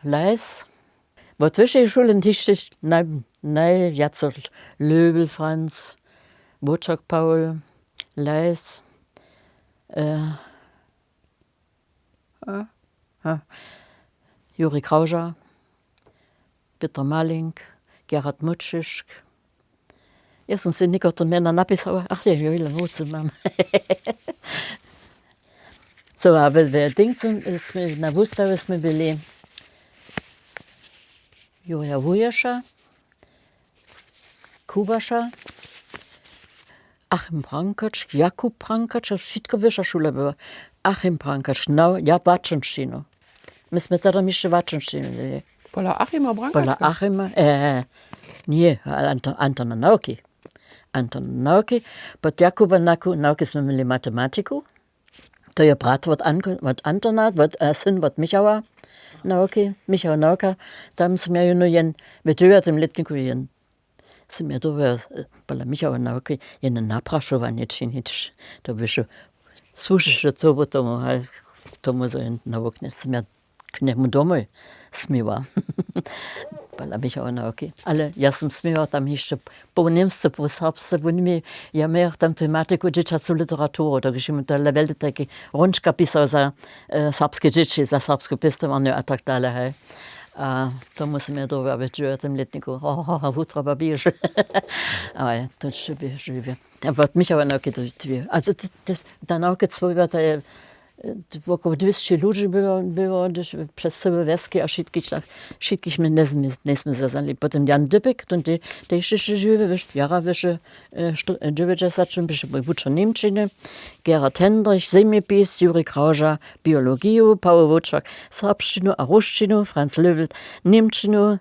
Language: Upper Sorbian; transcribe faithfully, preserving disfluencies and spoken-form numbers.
Leis. Wot wyšej šule hišće naj-, najwjaco Löbel Franz, Wóčak Paul, Leis, e, a, a, Juri Krauža, Pětr Malink, Gerhard Mućišk. Ja som sej někotre mjena napisała, ach je, jo, wótře mam. Co a we, we Dingsu smy na wustawy smy byli Jurja Wuješa, Kubaša, Achim Brankač, Jakub Brankač, a wšitko wyša šula była. Achim Brankač, no, ja łaćonšćinu. My smy tam hišće łaćonšćinu měli. Pola Achima Brankačka? Pola Achima, e, nie, ale Anto-, Antona Nauki. Antona Nauki. Pod Jakuba Nauku-, Nauki smy měli matematiku. To je brat wot Anko-, wot Antona, wot, e, syn wot Michała Nauki, Michał Nauka. Tam smy ja jónu jen, w dźewjatym lětniku jen smy ja dyrbiła, e, pola Michała Nauki jene naprašowanje činić. To běše, słušeše to, tomu, haj, tomu, zo jen nauknje, smy ja k njemu domoj směła. Pola Michała Nauki. Ale ja som směła tam hišće poł němsce, poł serbsce, wón mi, ja mějach tam tematiku dźěćacu literaturu, dokelž mi to le wjelde tajki hrónčka pisał za, e, serbske dźěći, za serbsku pěstowarnju a tak dale, hej. A tomu som ja dyrbiła w dźewjatym lětniku, ho, ho, ho, ho, wutroba běže. Ale to će bě žiwje. A wot Michała Nauki to dźěći. A to, to, to, ta Nauka cwojiła, to je, e, wokoło dwěsće ludźi było, było, hdyž přez cyłe wjeski a wšitkich tak, wšitkich my njezmy, njezmy zaznali. Potom Jan Dypik, to te, tež hišće žiwy, jara wyše, e, što-, e, dźewjećdźesat, běše mój wučer němčiny, Gerhard Hendrich, zemjepis, Juri Krauža, biologiju, Paweł Wótšak, serbšćinu a rusčinu, Franz Löwel, němčinu,